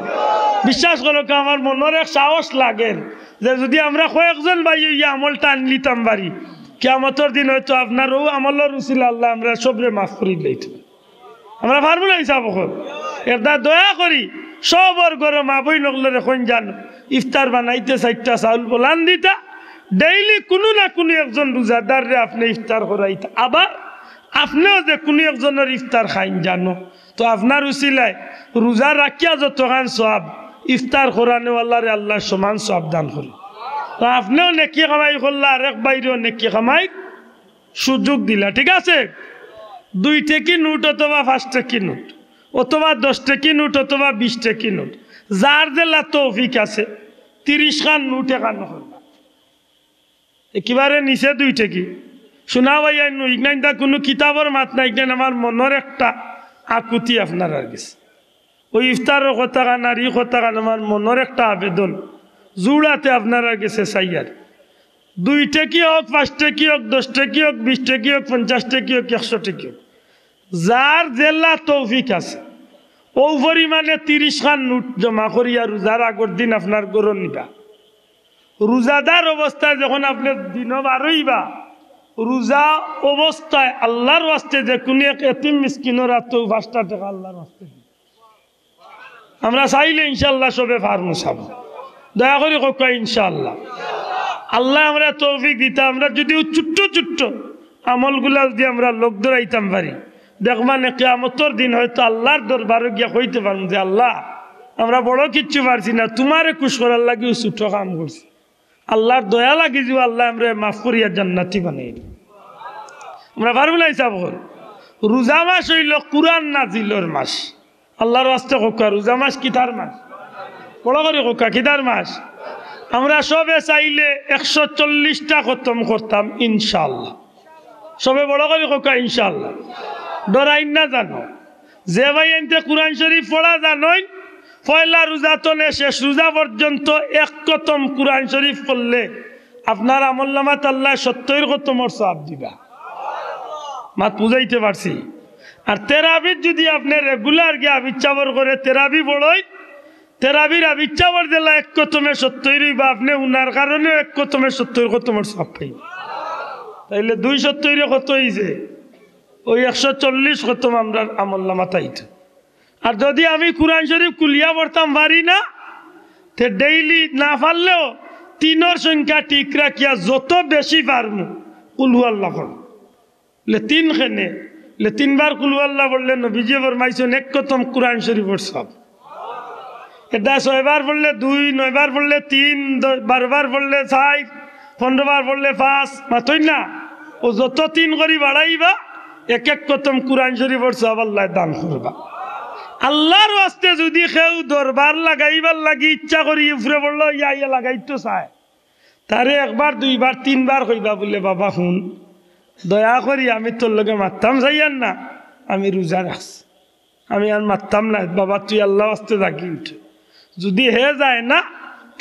বিশ্বাস করউক্কা, আমার মনর এক সাহস লাগের যে যদি আমরা কয়েকজন ভাই অইয়া আমলটা আনলিতাম পারি, কিয়ামতর দিন হয়তো আপনার অউ আমলর উছিলা আল্লায় আমরা সবরে মাফ করি দিলাইতো। আমরা পারমু না হিসাব করি। এরদায় দয়া করি সবর ঘরো মা-বইন অকলরে কইন যান, ইফতার বানাইতে চাইরটা চাউল বলান দিতা, ডেইলি কুনু না কুনু একজন রোজাদাররে আপনে ইফতার করাইতা। আবার আপনেও যে কুনু একজনর ইফতার খাইন যানো, তো আপনার উছিলায় রোজা রাখিয়া যতখান সওয়াব, ইফতার করানেওয়ালারে আল্লায় সমান সওয়াব দান করইন। তো আপনেও নেকি কামাই করলা, আরেক ভাইরেও নেকি কামাইর সুযোগ দিলা, ঠিক আছে? দুই টেকি নোট অথবা পাঁচ টেকি নোট, অথবা দশ টেকি নোট অথবা বিশ টেকি নোট, যার যেলা তৌফিক আছে, তিরিশ খান নোট এখান করবা। একেবারে নিচে দুই টেকি। শুনা ভাই, আর নু ইগনাইন্দা কুনু কিতাবর মাত নায়, ইগনাইন আমার মনর একটা আকুতি আপনারার গেছে। অউ ইফতারর কথাখান আর ই কথাখান আমার মনর একটা আবেদন, জোড়াতে আপনারার গেছে চাইয়ার। দুই টেকি অউক, পাঁচ টেকি অউক, দশ টেকি অউক, বিশ টেকি অউক, পঞ্চাশ টেকি অউক, একশো টেকি অউক, যার যেলা তৌফিক আছে, অউ পরিমাণে তিরিশ খান নোট জমা করিয়া রোজার আগর দিন আপনার ঘরো নিবা। রোজাদার অবস্থায় যখন আপনে দিনো বারইবা, রোজা অবস্থায় আল্লার ওয়াস্তে যে কুনু এক এতিম মিসকিনর আতো পাঁচটা টেকা আল্লার ওয়াস্তে দিবা। আমরা চাইলে ইনশাআল্লাহ সবে পারমু সাব। দয়া করি কউক্কা ইনশাআল্লাহ। আল্লায় আমরারে তৌফিক দিতা, আমরা যুদি অউ ছোট্ট ছোট্ট আমলগুলা যুদি আমরা লগ ধরাইতাম পারি, দেখবানে কিয়ামতর দিন হয়তো আল্লার দরবারো গিয়া কইতে পারমু যে, "আল্লাহ, আমরা বড় কিচ্ছু পারছি না, তুমারে খুশ করার লাগি অউ ছোট্ট কাম করছি।" আল্লার দয়া লাগি যে আল্লায় আমরারে মাফ করিয়া জান্নাতি বানাইল। আমরা পারমু না হিসাব করি। রোজা মাস অইলো কুরআন নাজিলর মাস। আল্লার ওয়াস্তে কউক্কা, রোজা মাস কিতার মাস? বড় করি কউক্কা, কিতার মাস? আমরা সবে চাইলে একশো চল্লিশটা খতম করতাম ইনশাআল্লাহ। সবে বড় করি কউক্কা ইনশাআল্লাহ। ডরাইন না জানো, যে ভাইয়াইন্তে কুরআন শরীফ পড়া জানইন, পয়লা রোজা তনে শেষ রোজা পর্যন্ত এক খতম কুরআন শরীফ পড়লে আপনার আমলনামাত আল্লায় সত্তইর খতমর সওয়াব দিবা। মাত বুঝাইতে পারছি? আর তেরাবিত যুদি আপনে regular গিয়া আবিচ্ছাবর করে তেরাবি পড়ইন, তেরাবির আবিচ্ছাবর যেলা এক খতমে সত্তইর অইবা, আপনে উনার কারণেও এক খতমে সত্তইর খতমর সওয়াব পাইবা। তাইলে দুই সত্তইরে কত অইছে? অউ একশো চল্লিশ খতম আমরার আমলনামাত আইতো। আর যুদি আমি কুরআন শরীফ খুলিয়া পড়তাম পারি না, তে daily না পারলেও তিনর সংখ্যা ঠিক রাখিয়া যত বেশি পারমু, কুল হু আল্লাহ পড়মু। বলে, "তিন কেনে?" বলে, "তিনবার কুল হু আল্লাহ পড়লে নবীজিয়ে ফরমাইছইন, এক খতম কুরআন শরীফর সওয়াব।" এটা ছয়বার পড়লে দুই, নয়বার পড়লে তিন, দ-, বারোবার পড়লে চাইর, পনরোবার পড়লে পাঁচ, মাতইন না? অউ যত তিন করি বাড়াইবা, এক এক খতম কুরআন শরীফর সওয়াব আল্লায় দান করবা। আল্লার ওয়াস্তে যুদি কেউ দরবার লাগাইবার লাগি ইচ্ছা করি উপরে পড়লো, ইয়া ইয়া লাগাইতো চায়, তারে একবার, দুইবার, তিনবার কইবা বলে, "বাবা হুন, দয়া করি আমি তোর লগে মাততাম চাইয়ার না, আমি রোজা রাখছি, আমি আর মাততাম না, বাবা তুই আল্লার ওয়াস্তে জাগি উঠ।" যুদি হে যায় না,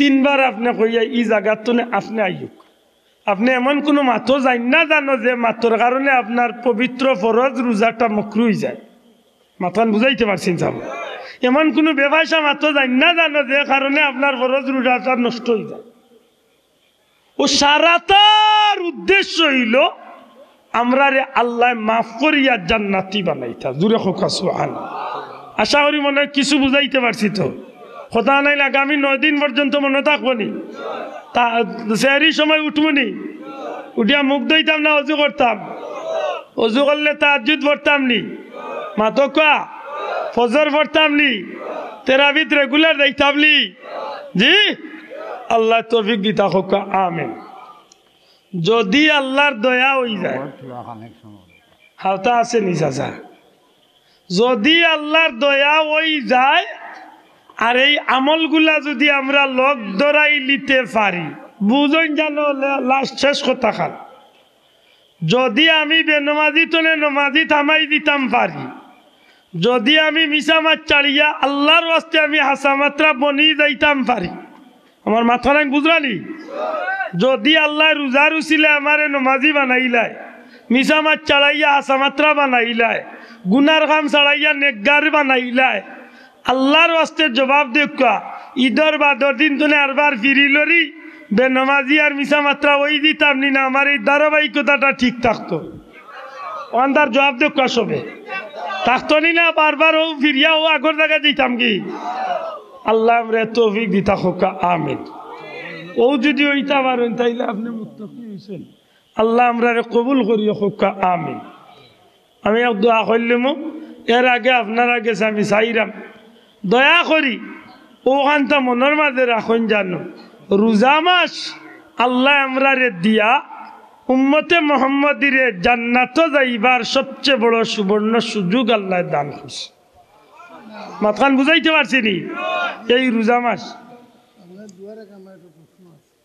তিনবার আপনে কইয়া ই জাগাত থনে আপনে আইউক। আপনে এমন কুনু মাতো যাইন না জানো যে মাতর কারণে আপনার পবিত্র ফরজ রোজাটা মকরু অইযায়। মাতখান বুঝাইতে পারছি নি সাব? এমন কুনু বেফায়দা মাতো যাইন না জানো যে কারণে আপনার ফরজ রোজাটা নষ্ট অইযায়। অউ সারাটার উদ্দেশ্য অইলো আমরারে আল্লায় মাফ করিয়া জান্নাতি বানাইতা। জুরে কউক্কা সুবহানাল্লাহ। আশা করি মনে অয় কিছু বুঝাইতে পারছি তো। কথা নাইলে আগামী নয় দিন পর্যন্ত মনো থাকবো নি? তা সেহরির সময় উঠমু নি? উঠিয়া মুখ ধইতাম না অজু করতাম? অজু করলে তাহাজ্জুদ পড়তাম নি? মাতউক্কা। ফজর পড়তাম নি? তেরাবিত regular যাইতাম নি? জি? আল্লায় তৌফিক দিতা কউক্কা, আমিন। যুদি আল্লার দয়া অইযায়, হাওতা আছে নি চাচা? যুদি আল্লার দয়া অইযায়, আর এই আমলগুলা যুদি আমরা লগ ধরাইলিতে পারি, বুঝইন জানো লা-, last শেষ কথাখান। যুদি আমি বেনমাজি থনে নমাজি থামাই দিতাম পারি, যুদি আমি মিছা মাত ছাড়িয়া আল্লার ওয়াস্তে আমি হাছা মাতরা বনি যাইতাম পারি, আমার মাতখান বুঝরা নি? যুদি আল্লায় রোজার উছিলায় আমারে নমাজি বানাইলায়, মিছা মাত ছাড়াইয়া হাছা মাতরা বানাইলায়, গুনার কাম ছাড়াইয়া নেককার বানাইলায়, আল্লার ওয়াস্তে জুয়াব দেউক্কা, ইদর বাদর দিন থনে আরবার ফিরিলরি, বেনমাজি আর মিছা মাতরা অই দিতাম নি না, আমার এই ধারাবাহিকতাটা ঠিক থাকতো। অখানতার জুয়াব দেউক্কা সবে। থাকতো নি না, বারবার অউ ফিরিয়া অউ আগর জাগাত যাইতাম গি? আল্লায় আমরারে তৌফিক দিতা কউক্কা, আমিন। অউ যুদি অইতা পারইন, তাইলে আপনে মুত্তাকি অইছইন। আল্লায় আমরারে কবুল করিও কউক্কা, আমিন। আমি এক দোয়া করিলিমু, এর আগে আপনারার গেছে আমি চাইরাম, দয়া করি অউখানতা মনর মাজে রাখইন জানো, রোজা মাস আল্লায় আমরারে দিয়া উম্মতে মোহাম্মদীরে জান্নাতো যাইবার সবচে বড় সুবর্ণ সুযোগ আল্লায় দান করছে। মাতখান বুঝাইতে পারছি নি? এই রোজা মাস।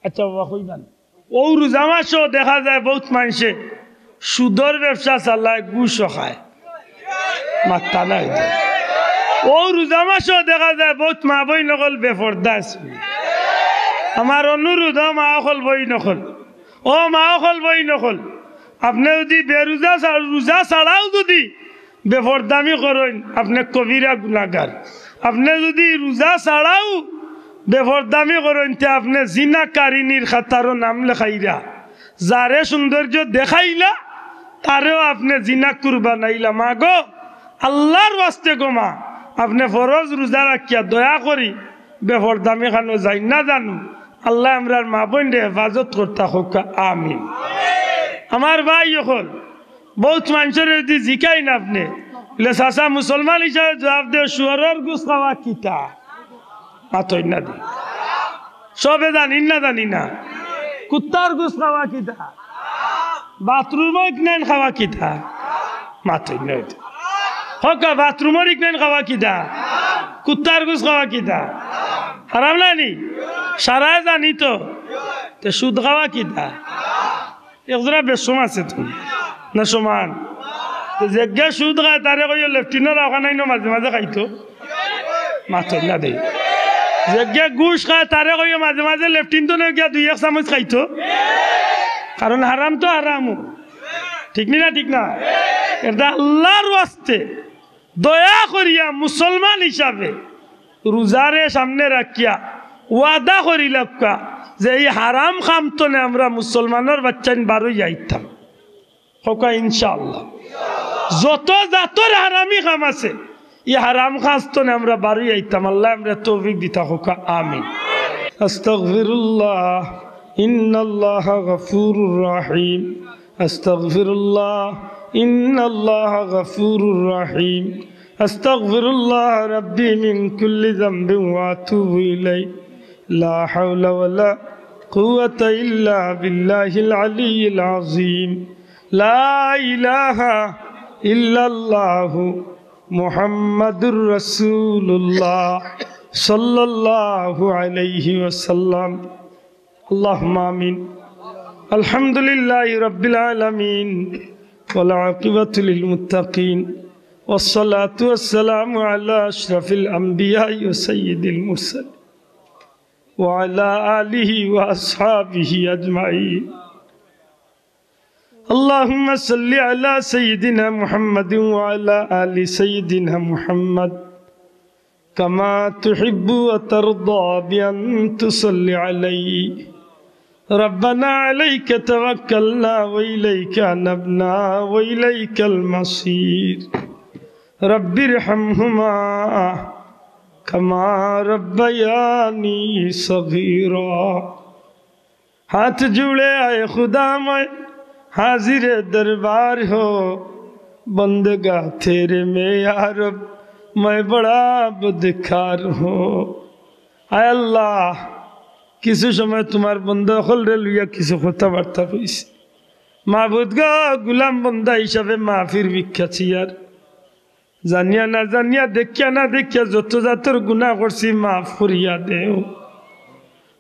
আচ্ছা বাবা, কইবা না। অউ রোজা মাসো দেখা যায় বউত মানষে সুদর ব্যবসা চালায়, ঘুষও খায়। মাত্তা নাই। অউ রোজা মাসো দেখা যায় বউত মা-বইন অকল বেফর্দা আছে। আমার অনুরোধ, ও মা অকল, বইন অকল, ও মা অকল, বইন অকল, আপনে যুদি বেরোজা ছা-, রোজা ছাড়াও যুদি বেফর্দামি করইন, আপনে কবিরা গুনাগার। আপনে যুদি রোজা ছাড়াও বেফর্দামি করইন, তে আপনে জিনাকারিনীর খাতারো নাম লেখাইরা। যারে সৌন্দর্য দেখাইলা, তারেও আপনে জিনাকুর বানাইলা। মাগো, আল্লার ওয়াস্তে গো মা, আপনে ফরজ রোজা রাখিয়া দয়া করি বেফর্দামি খানো যাইন না জানো। আল্লায় আমরার মা-বইনরে হেফাজত করতা কউক্কা, আমিন। আমার ভাই অকল, বউত মানষরে যুদি জিকাইন আপনে, বলে, "চাচা, মুসলমান হিসাবে জুয়াব দেও, শুয়রর গুস খাওয়া কিতা?" মাতইন না দি। সবে জানি না, জানি না। কুত্তার গুস খাওয়া কিতা? বাথরুমো ইকনাইন খাওয়া কিতা? মাতইন না দি। কউক্কা, বাথরুমর ইকনাইন খাওয়া কিতা? কুত্তার গুস খাওয়া কিতা? হারাম না নি? সারায় জানি তো। তে সুদ খাওয়া কিতা? একজরা বেশম আছে তো, না সমান? তো যেগে সুদ খায়, তারে কইও লেফটিনর আওখানাইনো মাঝে মাঝে খাইতো, মাতইন না দি। যেগে ঘুষ খায়, তারে কইও মাঝে মাঝে লেফটিন থনে গিয়া দুই এক চামচ খাইতো, কারণ হারাম তো হারামউ। ঠিক নি না? ঠিক না? এটা আল্লার ওয়াস্তে দয়া করিয়া মুসলমান হিসাবে রোজারে সামনে রাখিয়া ওয়াদা করিলাউক্কা যে ই হারাম কাম থনে আমরা মুসলমানর বাচ্চাইন বারইয়া আইতাম। কউক্কা ইনশাআল্লাহ। যত জাতর হারামি কাম আছে, ই হারাম কাজ থনে আমরা বারইয়া আইতাম। আল্লায় আমরারে তৌফিক দিতা কউক্কা, আমিন। أستغفر الله إن الله غفور رحيم. أستغفر الله إن الله غفور رحيم. أستغفر الله ربي من كل ذنب وأتوب إليه. لا حول ولا قوة إلا بالله العلي العظيم. لا إله إلا الله محمد رسول الله صلى الله عليه وسلم. اللهم آمين. الحمد لله رب العالمين، والعاقبة للمتقين، والصلاة والسلام على أشرف الأنبياء وسيد المرسلين. وعلى آله وأصحابه أجمعين. اللهم صل على سيدنا محمد وعلى آل سيدنا محمد كما تحب وترضى بأن تصلي عليه. ربنا عليك توكلنا وإليك أنبنا وإليك المصير. رب ارحمهما كما ربياني صغيرا। ہاتھ جوڑے آئے خدا میں حاضر دربار ہو، بندگاں تیرے میں یا رب میں بڑا بدکار ہوں۔ আয় আল্লাহ, কিছু সময় তুমার বন্দা অকলরে লইয়া কিছু কথাবার্তা কইছি। মাবুদ গো, গুলাম বন্দা হিসাবে মাফির ভিক্ষা চাইয়ার। জানিয়া না জানিয়া, দেখিয়া না দেখিয়া যত জাতর গুনাহ করছি মাফ করিয়া দেও।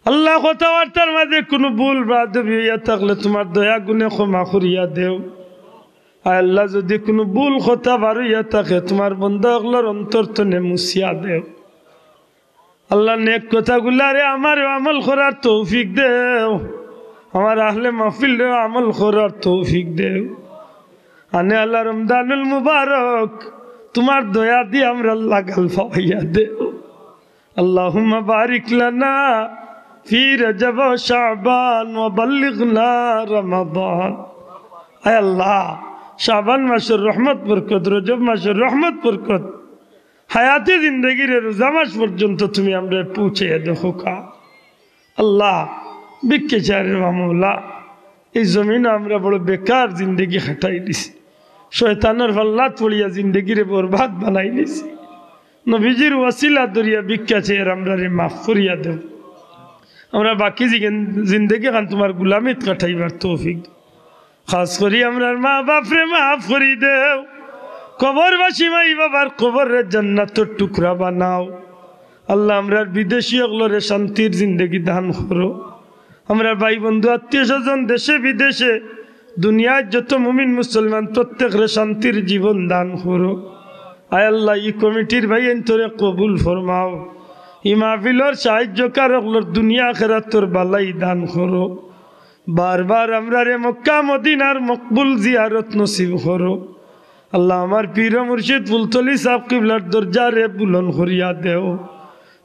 আল্লাহ, কথাবার্তার মাঝে কুনু ভুল বেয়াদবি অইয়া থাকলে তুমার দয়া গুণে ক্ষমা করিয়া দেও। আয় আল্লাহ, যুদি কুনু ভুল কথা বার অইয়া থাকে, তুমার বন্দা অকলর অন্তর তনে মুছিয়া দেও। আল্লাহ, নেক কথাগুলারে আমারেও আমল করার তৌফিক দেও, আমার আহলে মাহফিলরেও আমল করার তৌফিক দেও। আনে আল্লাহ, রমজানুল মুবারক তুমার দয়া দি আমরার লাগাল পাওয়াইয়া দেও। اللهم بارك لنا في رجب وشعبان وبلغنا رمضان. আয় আল্লাহ, শাবান মাসর রহমত বরকত, রজব মাসর রহমত বরকত, হায়াতে জিন্দেগিরে রোজা মাস পর্যন্ত তুমি আমরারে পৌঁছাইয়া দেও খোকা। আল্লাহ, ভিক্ষা চাইয়ার রে মওলা, এই জমিনো আমরা বড় বেকার জিন্দেগি কাটাই দিছি, শয়তানর পাল্লাত পড়িয়া জিন্দেগিরে বরবাদ বানাই দিছি। নবীজির ওসিলা ধরিয়া ভিক্ষা চাইয়ার, আমরারে মাফ করিয়া দেও। আমরা বাকি জিগেন-, জিন্দেগি খান তুমার গুলামিত কাটাইবার তৌফিক দেও। খাস করি আমরার মা বাপরে মাফ করি দেও। কবরবাসী মাই বাবার কবররে জান্নাতর টুকরা বানাও। আল্লাহ, আমরার বিদেশি অকলরে শান্তির জিন্দেগি দান করো। আমরার ভাই বন্ধু আত্মীয় স্বজন দেশে বিদেশে দুনিয়ার যত মুমিন মুসলমান প্রত্যেকরে শান্তির জীবন দান করো। আয় আল্লাহ, ই কমিটির ভাইয়াইন্তরে কবুল ফরমাও। ই মাহফিলর সাহায্যকার অকলর দুনিয়া আখেরাতর বালাই দান করো। বারবার আমরারে মক্কা মদিনার মকবুল জিয়ারত নসিব করো। আল্লাহ, আমার পীর মুর্শিদ ফুলতলি সাব কিবলার দরজারে বুলন্দ করিয়া দেও।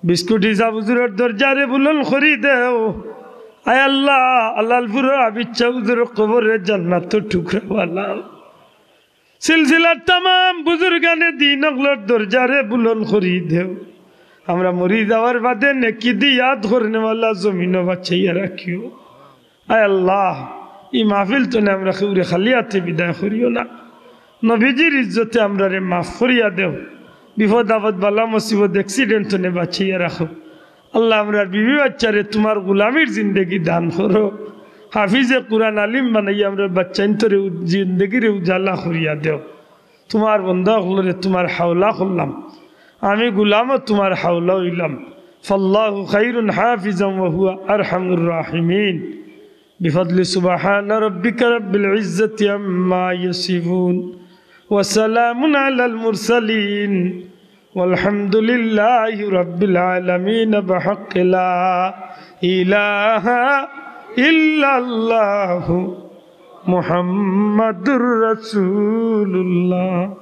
বিস্কুটি সাব হুজুরর দরজারে বুলন্দ করি দেও। আয় আল্লাহ, আলালপুরর আবিদ সাব হুজুরর কবররে জান্নাতর টুকরা বানাও। সিলসিলার তামাম বুজুর্গানে দিন অকলর দরজারে বুলন্দ করি দেও। আমরা মরি যাওয়ার বাদে নেকি দি ইয়াদ করনেওয়ালা জমিনো বাঁচাইয়া রাখিও। আয় আল্লাহ, ই মাহফিল তনে আমরা কেউরে খালি আতে বিদায় করিও না। নবীজির ইজ্জতে আমরারে মাফ করিয়া দেও। বিপদ আপদ, বালা মুসিবত, accident তনে বাঁচাইয়া রাখো। আল্লাহ, আমরার বিবি বাচ্চারে তুমার গুলামির জিন্দেগি দান করো। হাফিজে কুরআন আলিম বানাইয়া আমরার বাচ্চাইন্তরে উ-, জিন্দেগিরে উজালা করিয়া দেও। তুমার বন্দা অকলরে তুমার হাওলা করলাম, আমি গুলামও তুমার হাওলা অইলাম। فالله خير حافظا وهو أرحم الراحمين. بفضل سبحان ربك رب العزة عما يصفون وسلام على المرسلين والحمد لله رب العالمين بحق لا إله إلا الله محمد رسول الله.